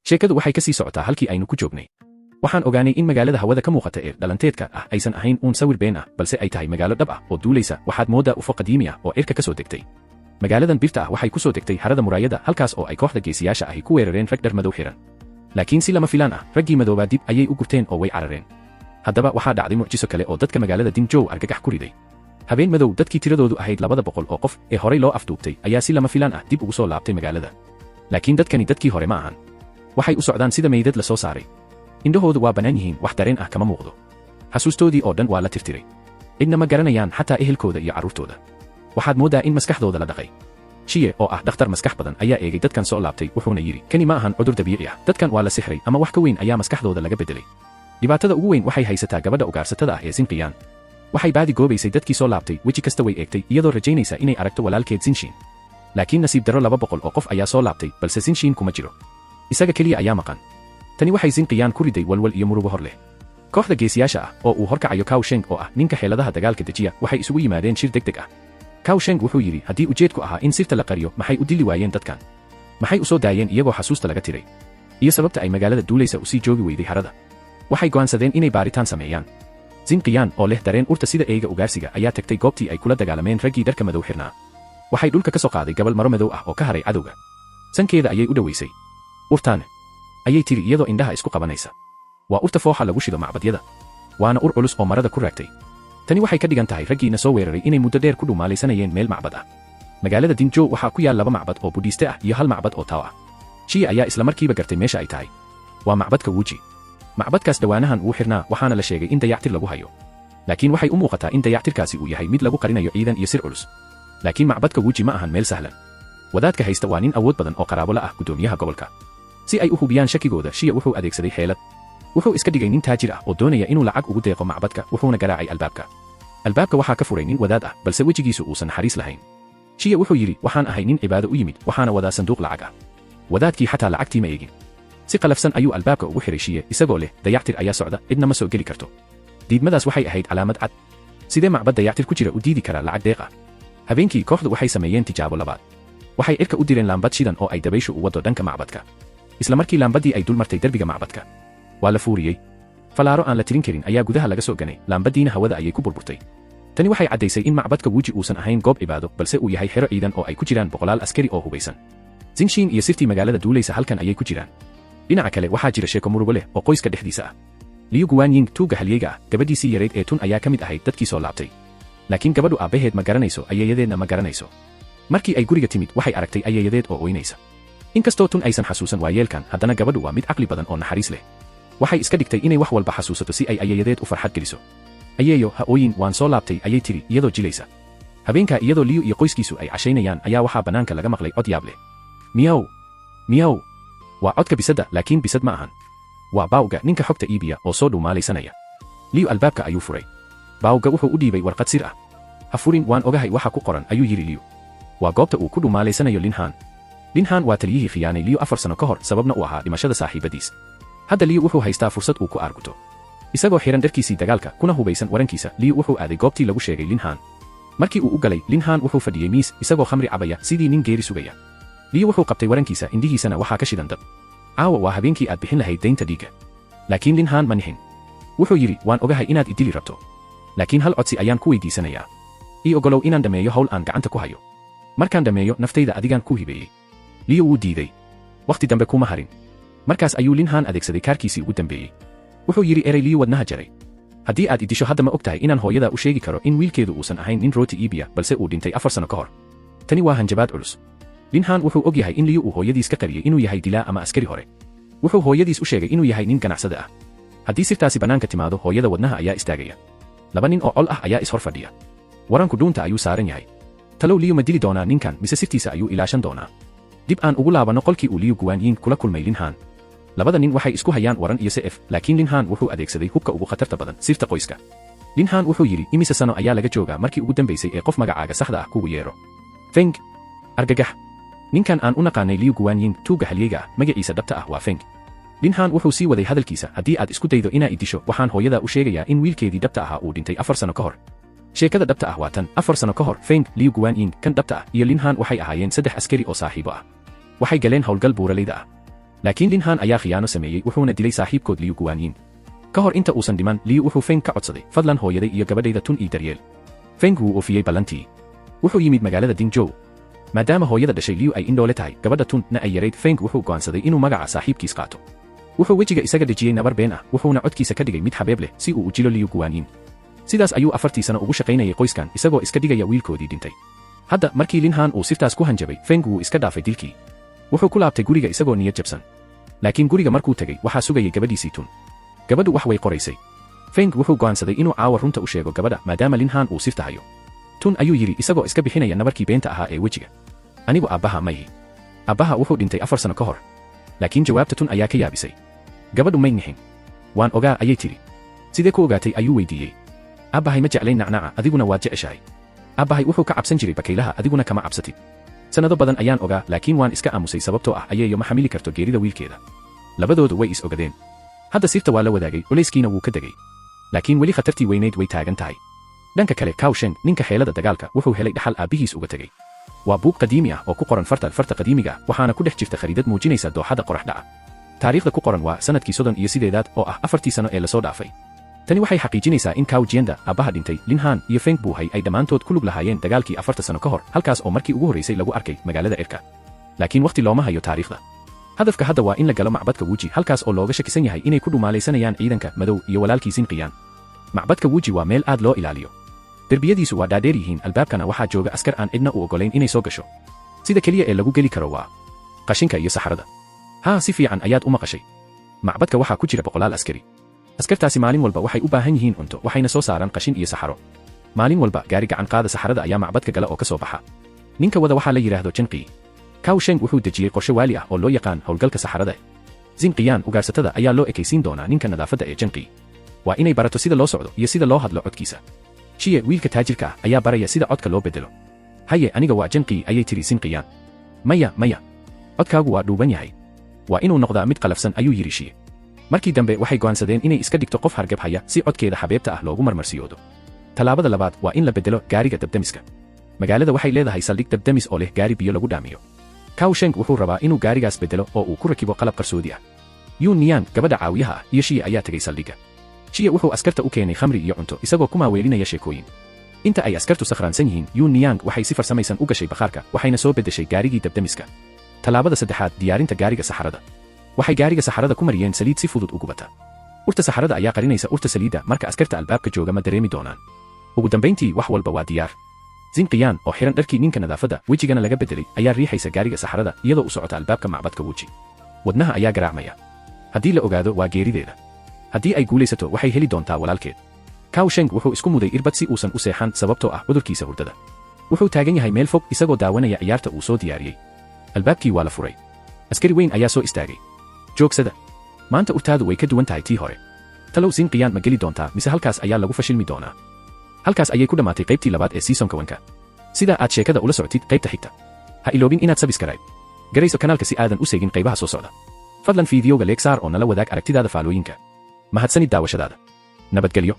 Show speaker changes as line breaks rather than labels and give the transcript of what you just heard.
Sheekadu waxay ka sii socotaa halkii aynu ku joognay. Waxaan ogaanay in magaalada hawada ka muuqata ee dhalanteedka ah aysan ahayn uun sawir been ah, balse ay tahay magaalo dhab ah oo duulaysa. Waxaad mooddaa UFO qadiimi ah oo cirka ka soo degtay. Magaaladan birta ah waxay ku soo degtay harada muraayada, halkaas oo ay kooxda geesiyaasha ahi ku weerareen rag dhar madow xiran. Laakiin si lama filaan ah, raggii madoobaa dib ayay u gurteen oo way carareen. Haddaba waxaa dhacday mucjiso kale oo dadka magaalada Dinjow argagax ku riday. Habeen madow, dadkii tiradoodu ahayd 200 oo qof ee horay loo afduubtay ayaa si lama filaan ah dib ugu soo laabtay magaalada. Laakiin dadkani dadkii hore ma ahan. Waxay u socdaan sida meydad la soo saaray. Indhahoodu waa bannaan yihiin, wax dareen ah kama muuqdo. Xasuustoodii oo dhan waa la tirtiray. Cidna ma garanayaan, xataa ehelkooda iyo carruurtooda. Waxaad mooddaa in maskaxdooda la dhaqay. Shiye oo ah dhakhtar maskax badan ayaa eegay dadkan soo laabtay, wuxuuna yidhi: "Kani ma ahan cudur dabiici ah. Dadkan waa la sixray ama wax ka weyn ayaa maskaxdooda laga beddelay." Dhibaatada ugu weyn waxay haysataa gabadha ugaarsatada ah ee Sinqiyaan. Waxay baadi goobaysay dadkii soo laabtay. Weji kasta way eegtay, iyadoo rajaynaysa inay aragto walaalkeed Sinshin. Laakiin nasiib darro, 200 oo qof ayaa soo laabtay, balse Sinshin kuma jiro. Isaga keliya ayaa maqan. Tani waxay Sinqiyaan ku riday walwal iyo murugo hor leh. Kooxda geesiyaasha ah oo uu horkacayo Kaw Sheng, oo ah ninka xeeladaha dagaalka dejiya, waxay isugu yimaadeen shir deg deg ah. Kaw Sheng wuxuu yidhi: "Haddii ujeedku ahaa in sirta la qariyo, maxay u dili waayeen dadkan? Maxay u soo daayeen iyagoo xasuusta laga tiray? Iyo sababta ay magaalada duulaysa usii joogi weyday harada?" Waxay go'aansadeen inay baaritaan sameeyaan. Zinqiyan oo leh dareen urta sida eeyga ugaarsiga ayaa tagtay goobtii ay kula dagaalameen raggii dharka madow xirnaa. Waxay dhulka ka soo qaaday gabal maro madow ah oo ka haray cadowga. Sankeeda ayay u dhowaysay. "Urtaan," ayay tiri iyadoo indhaha isku qabanaysa, "waa urta fooxa lagu shido macbadyada, waana ur culus oo marada ku raagtay. Tani waxay ka dhigan tahay raggiina soo weeraray inay muddo dheer ku dhumaalaysanayeen meel macbad ah." Magaalada Dinjo waxaa ku yaal laba macbad oo Budhiiste ah iyo hal macbad oo Tao ah. Shiya ayaa isla markiiba gartay meesha ay tahay. Waa macbadka Wuji. Macbadkaas dhowaanahan wuu xirnaa, waxaana la sheegay in dayactir lagu hayo. Laakiin waxay u muuqataa in dayactirkaasi uu yahay mid lagu qarinayo ciidan iyo sir culus. Laakiin macbadka Wuji ma ahan meel sahlan. Wadaadka haysta waa nin awood badan oo qaraabo la ah guddoomiyaha gobolka. Si ay u hubiyaan shakigooda, Shiya wuxuu adeegsaday xeelad. Wuxuu iska dhigay nin taajir ah oo doonaya inuu lacag ugu deeqo macbadka, wuxuuna garaacay albaabka. Albaabka waxaa ka furay nin wadaad ah, balse wejigiisu uusan naxariis lahayn. Shiya wuxuu yidhi: "Waxaan ahay nin cibaado u yimid, waxaana wadaa sanduuq lacag ah." Wadaadkii xataa lacagtii ma eegin. Si qalafsan ayuu albaabka ugu xiray Shiye, isagoo leh: "Dayactir ayaa socda, cidna ma soo geli karto." Diidmadaas waxay ahayd calaamad cad. Sidee macbad dayactir ku jira u diidi karaa lacag deeq ah? Habeenkii kooxdu waxay sameeyeen tijaabo labaad. Waxay cirka u direen laambad shidan oo ay dabayshu u waddo dhanka macbadka. Isla markii laambaddii ay dul martay derbiga macbadka, waa la fuuriyey. Falaaro aan la tirin karin ayaa gudaha laga soo ganay, laambaddiina hawada ayay ku burburtay. Tani waxay caddaysay in macbadka Wuji uusan ahayn goob cibaado, balse uu yahay xero ciidan oo ay ku jiraan boqolaal askari oo hubaysan. Zinshiin iyo sirtii magaalada duulaysa halkan ayay ku jiraan. Dhinaca kale, waxaa jira sheeko murugo leh oo qoyska dhexdiisa ah. Liyu Guwaanying, tuugga halyeyga ah, gabadhiisii yarayd ee Tun ayaa ka mid ahayd dadkii soo laabtay. Laakiin gabadhu aabbaheed ma garanayso, ayeeyadeedna ma garanayso. Markii ay guriga timid, waxay aragtay ayeeyadeed oo ooynaysa. Inkastoo Tun aysan xasuusan waayeelkan, haddana gabadhu waa mid caqli badan oo naxariis leh. Waxay iska dhigtay inay wax walba xasuusato si ay ayeeyadeed u farxad geliso. "Ayeeyo, ha ooyin, waan soo laabtay," ayay tidhi iyadoo jilaysa. Habeenkaa, iyadoo Liyu iyo qoyskiisu ay cashaynayaan, ayaa waxaa bannaanka laga maqlay cod yaab leh. Miyaw, miyaw! Waa codka bisadda, laakiin bisad ma ahan. Waa Baawga, ninka xogta iibiya oo soo dhuumaalaysanaya. Liyu albaabka ayuu furay. Baawga wuxuu u dhiibay warqad sir ah. "Ha furin, waan ogahay waxa ku qoran," ayuu yidhi Liyu. Waa goobta uu ku dhuumaalaysanayo Linhan. Linhan waa taliyihii khiyaanay Liyu 4 sano ka hor, sababna u ahaa dhimashada saaxiibadiis. Hadda Liyu wuxuu haystaa fursad uu ku aarguto. Isagoo xihan dharkiisii dagaalka kuna hubaysan warankiisa, Liyu wuxuu aaday goobtii lagu sheegay Linhan. Markii uu u galay, Linhan wuxuu fadhiyey miis, isagoo khamri cabaya sidii nin geeri sugaya. Liyu wuxuu qabtay warankiisa, indhihiisana waxaa ka shidan dab. Caawa waa habeenkii aad bixin lahayd daynta dhiigga. Laakiin Linhan ma nixin. Wuxuu yidhi: "Waan ogahay inaad idili rabto, laakiin hal codsi ayaan ku weydiisanayaa. Ii ogolow inaan dhammeeyo hawl aan gacanta ku hayo. Markaan dhammeeyo, naftayda adigaan ku hibeeyey." Liyu wuu diiday. Wakhti dambe kuma harin. Markaas ayuu Linhan adeegsaday kaarkiisii ugu dambeeyey. Wuxuu yidhi erey Liyu wadnaha jaray: "Haddii aad idisho hadda, ma og tahay inaan hooyadaa u sheegi karo in wiilkeedu uusan ahayn nin rooti iibiya, balse uu dhintay 4 sano ka hor?" Tani waa hanjabaad culus. Linhan wuxuu og yahay in Liyu uu hooyadiis ka qariyey inuu yahay dilaa ama askari hore. Wuxuu hooyadiis u sheegay inuu yahay nin ganacsade ah. Haddii sirtaasi bannaanka timaado, hooyada wadnaha ayaa istaagaya. Laba nin oo col ah ayaa ishor fadhiya. Waranku dhuunta ayuu saaran yahay. Talow Liyu ma dili doonaa ninkan, mise sirtiisa ayuu ilaashan doonaa? Dib aan ugu laabanno qolkii uu Liyu Guwaanyiin kula kulmay Linhan. Labada nin waxay isku hayaan waran iyo seef, laakiin Linhan wuxuu adeegsaday hubka ugu khatarta badan, sirta qoyska. Linhan wuxuu yidhi: "Imise sano ayaa laga joogaa markii ugu dambaysay ee qof magacaaga saxda ah kugu yeero?" Feng! Argagax! Ninkan aan u naqaanay Liyu Guwaanyin, tuugga halyeyga ah, magaciisa dhabta ah waa Feng. Linhan wuxuu sii waday hadalkiisa: "Haddii aad isku daydo inaa idisho, waxaan hooyadaa u sheegayaa in wiilkeedii dhabta ahaa uu dhintay 4 sano ka hor." Sheekada dhabta ah waa tan: 4 sano ka hor, Feng, Liu Guanying kan dhabta ah iyo Linhan waxay ahaayeen saddex askari oo saaxiibo ah. Waxay galeen howlgal buuralayda ah. Laakiin Linhan ayaa khiyaano sameeyey, wuxuuna dilay saaxiibkood Liu Guanyin. Ka hor inta uusan dhiman, Liu wuxuu Feng ka codsaday, "Fadlan hooyaday iyo gabadhayda Tun ii daryeel." Feng wuu oofiyey ballantii. Wuxuu yimid magaalada Dingjow. Maadaama hooyada dhashay Liu ay indhoole tahay, gabadha Tun na ay yarayd, Feng wuxuu go'aansaday inuu magaca saaxiibkiis qaato. Wuxuu wejiga isaga dhejiyey nabar been ah, wuxuuna codkiisa ka dhigay mid xabeeb leh si uu u jilo Liu Guanyin. Sidaas ayuu 4-tii sano ugu shaqaynayay qoyskan, isagoo iska dhigaya wiilkoodii dhintay. Hadda markii Linhan uu sirtaas ku hanjabay, Feng wuu iska dhaafay dilkii. Wuxuu ku laabtay guriga isagoo niyad jabsan. Laakiin guriga markuu tegey, waxaa sugayay gabadhiisii Tun. Gabadhu wax way qoraysay. Feng wuxuu go'aansaday inuu caawa runta u sheego gabadha, maadaama Linhan uu sirta hayo. "Tun," ayuu yidhi isagoo iska bixinaya nabarkii beenta ahaa ee wejiga, "anigu aabbaha ma ihi. Aabbaha wuxuu dhintay 4 sano ka hor." Laakiin jawaabta Tun ayaa ka yaabisay. Gabadhu may nixin. "Waan ogaa," ayay tidhi. "Sidee ku ogaatay?" ayuu weydiiyey. "Aabbahay ma jeclayn nacnaca, adiguna waad jeceshahay. Aabbahay wuxuu ka cabsan jiray bakaylaha, adiguna kama cabsatid. Sannado badan ayaan ogaa, laakiin waan iska aamusay, sababtoo ah ayeeyo ma xamili karto geerida wiilkeeda." Labadoodu way is ogadeen. Hadda sirta waa la wadaagay, culayskiina wuu ka degay, laakiin weli khatartii weynayd way taagan tahay. Dhanka kale, Kawsheng, ninka xeelada dagaalka, wuxuu helay dhaxal aabbihiis uga tegey. Waa buug qadiimi ah oo ku qoran farta qadiimiga ah, waxaana ku dhex jirta khariidad muujinaysa dooxada qorax dhaca. Taariikhda ku qoran waa sannadkii 38aad, oo ah 4-tii sano ee lasoo dhaafay. Tani waxay xaqiijinaysaa in Kaw Jienda, aabbaha dhintay, Linhan iyo Feng Buuhay ay dhammaantood ku lug lahaayeen dagaalkii 4-ta sano ka hor, halkaas oo markii ugu horraysay lagu arkay magaalada cirka. Laakiin wakhti looma hayo taariikhda. Hadafka hadda waa in la galo macbadka Wuji, halkaas oo looga shakisan yahay inay ku dhumaalaysanayaan ciidanka madow iyo walaalkii Sinqiyaan. Macbadka Wuji waa meel aad loo ilaaliyo. Derbiyadiisu waa dhaadheer yihiin, albaabkana waxaa jooga askar aan cidna u oggolayn inay soo gasho. Sida keliya ee lagu geli karo waa qashinka iyo saxarada. Haa, si fiican ayaad u maqashay. Macbadka waxaa ku jira boqolaal askari. Askartaasi maalin walba waxay u baahan yihiin cunto, waxayna soo saaraan qashin iyo saxaro. Maalin walba gaari gacan qaada saxarada ayaa macbadka gala oo ka soo baxa. Ninka wada waxaa la yidhaahdo Jinqi. Kaw Sheng wuxuu dejiyey qorshe waali ah oo loo yaqaan howlgalka saxarada. Zinqiyan ugaarsatada ayaa loo ekaysiin doonaa ninka nadaafadda ee Jinqi. Waa inay barato sida loo socdo iyo sida loo hadlo codkiisa. Shiye, wiilka taajirka ah, ayaa baraya sida codka loo bedelo. "Haye, aniga waa Jinqi," ayay tiri Zinqiyan. "Maya, maya, codkaagu waa dhuuban yahay. Waa inuu noqdaa mid qalafsan," ayuu yidhi Shiye. Markii dambe waxay go'aansadeen inay iska dhigto qof hargab haya si codkeeda xabeebta ah loogu marmarsiyoodo. Tallaabada labaad waa in la bedelo gaariga dabdemiska. Magaalada waxay leedahay saldhig dabdemis oo leh gaari biyo lagu dhaamiyo. Kaw Sheng wuxuu rabaa inuu gaarigaas bedelo oo uu ku rakibo qalab qarsoodi ah. Yun Niyan, gabadha caawiyaha ah, iyo Shiye ayaa tegey saldhigga. Shiye wuxuu askarta u keenay khamri iyo cunto, isagoo ku maaweelinaya sheekooyin. Inta ay askartu sakhraansan yihiin, Yun Niyang waxay si farsamaysan u gashay bakhaarka, waxayna soo beddeshay gaarigii dabdemiska. Tallaabada saddexaad, diyaarinta gaariga saxarada. Waxay gaariga saxarada ku mariyeen saliid si fudud u gubata. Urta saxarada ayaa qarinaysa urta saliidda, marka askarta albaabka jooga ma dareemi doonaan. Ugu dambayntii wax walba waa diyaar. Zinqiyan oo xiran dharkii ninka nadaafadda, wejigana laga beddelay, ayaa riixaysa gaariga saxarada iyadoo u socota albaabka macbadka Wuji. Wadnaha ayaa garaacmaya. Haddii la ogaado, waa geerideeda. Haddii ay guulaysato, waxay heli doontaa walaalkeed. Kaw Sheng wuxuu isku muday irbad si uusan u seexan, sababtoo ah cudurkiisa hurdada. Wuxuu taagan yahay meel fog isagoo daawanaya ciyaarta uu soo diyaariyey. Albaabkii waa la furay. Askari weyn ayaa soo istaagay. "Joogsada! Maanta urtaadu way ka duwan tahay tii hore." Talow Sinqiyaan ma geli doontaa, mise halkaas ayaa lagu fashilmi doonaa? Halkaas ayay ku dhammaatay qaybtii labaad ee seasonka 1-ka. Sidaa aad sheekada ula socotid qaybta xigta, ha iloobin inaad subscribe garayso kanaalka si aadan u seegin qaybaha soo socda. Fadlan fiidiyowga like saar oo nala wadaag aragtidaada faalooyinka. Mahadsanid daawashadaada. Nabadgelyo.